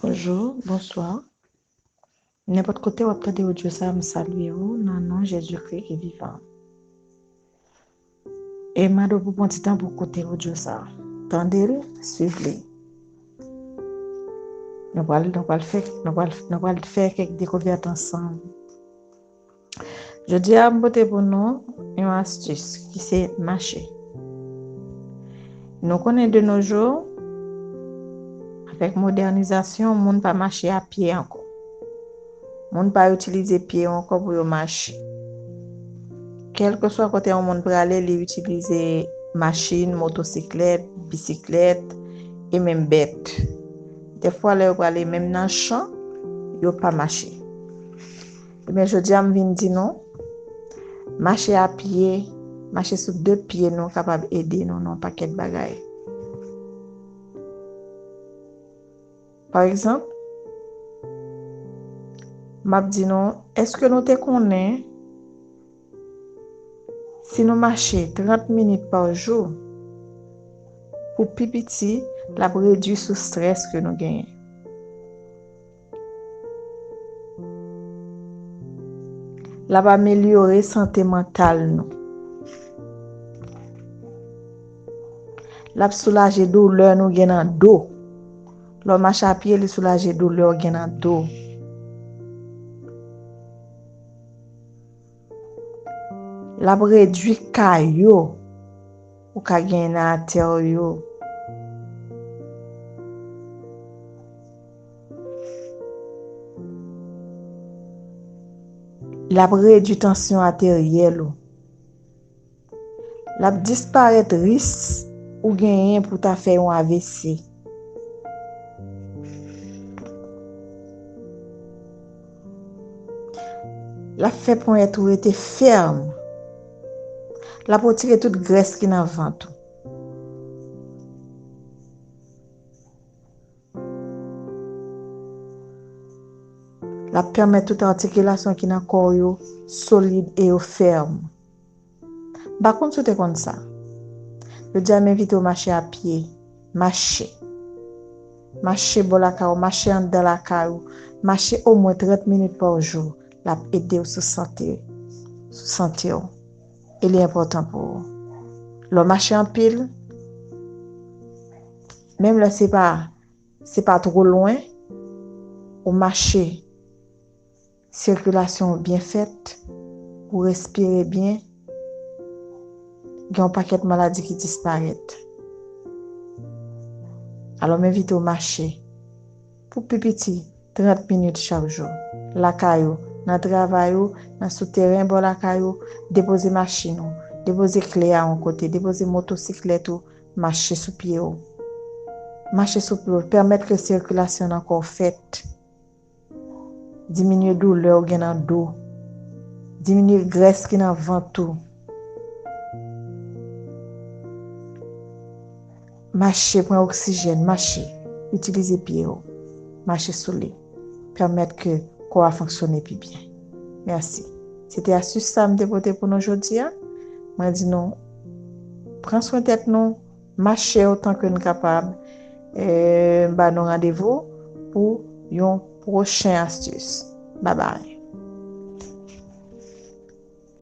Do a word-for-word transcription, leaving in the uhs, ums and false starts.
Bonjou, bonswa. Nenpòt kote w ap tande odyo sa a, m salye w nan non Jezikri ki vivan. E m mande w pou pran ti tan pou koute odyo sa a. Tande l, swiv li. Nou pral, nou pral fè, nou pral, nou pral fè kèk dekouvèt ansanm. Jodi a, m pote pou nou yon astis ki se mache. Nou konnen de nos jours, avèk modènizasyon, moun pa mache a pye ankò. Moun pa itilize pye yo ankò pou yo mache. Kèlkeswa kote yon moun prale, li itilize machin, motosiklèt, bisiklèt, e menm bèt. Dèfwa, lè yo prale menm nan chan, yo pa mache. Ebyen, jodi a, m vin di nou, mache a pye, mache sou de pye nou kapab ede nou nan yon pakèt bagay. Pa egzanp, m ap di nou, èske nou te konnen si nou mache trant minit pa jou, pou pi piti, l ap redui sou estrès ke nou genyen? L ap amelyore sante mantal nou. L ap soulaje doulè nou gen nan do. Lè w mache a pye, li soulaje doulè w gen nan do. L ap redui ka yo ou ka gen nan atè w yo. L ap redui tansyon ateryèl ou. L ap disparèt risk ou genyen pou ta fè yon A V C. L ap fè ponyèt ou rete fèm. L ap retire tout grès ki nan vant ou. L ap pèmèt tout atikilasyon ki nan kò w yo solid e yo fèm. M pa konn si w te konn sa. Jodi a, m envite w mache a pye. Mache. Mache bò lakay ou, mache anndan lakay ou. Mache omwen trant minit pa jou. L ap ede w sou sante, sou sante w. E li enpòtan pou ou. Lè w mache anpil, menm lè se pa, se pa twò lwen, ou mache, sikilasyon w byen fèt, ou respire byen, gen yon pakèt maladi ki disparèt. Alò, m envite w mache pou pi piti trant minit chak jou. Lakay ou, nan travay ou, nan sou teren bò lakay ou, depoze machin ou, depoze kle a yon kote, depoze motosiklèt ou, mache sou pye w. Mache sou pye w, pèmèt ke sikilasyon nan kò w fèt. Diminye doulè w gen nan do. Diminye grès ki nan vant ou. Mache, pran oksijèn, mache. Itilize pye w. Mache sou li. Pèmèt ke kò a fonksyone pi byen. Mèsi. Se te astis sa m te pote pou nou jodi a. Mwen di nou, pran swen tèt nou, mache otan ke n kapab. E, m ba nou randevou pou yon pwochen astis. Babay.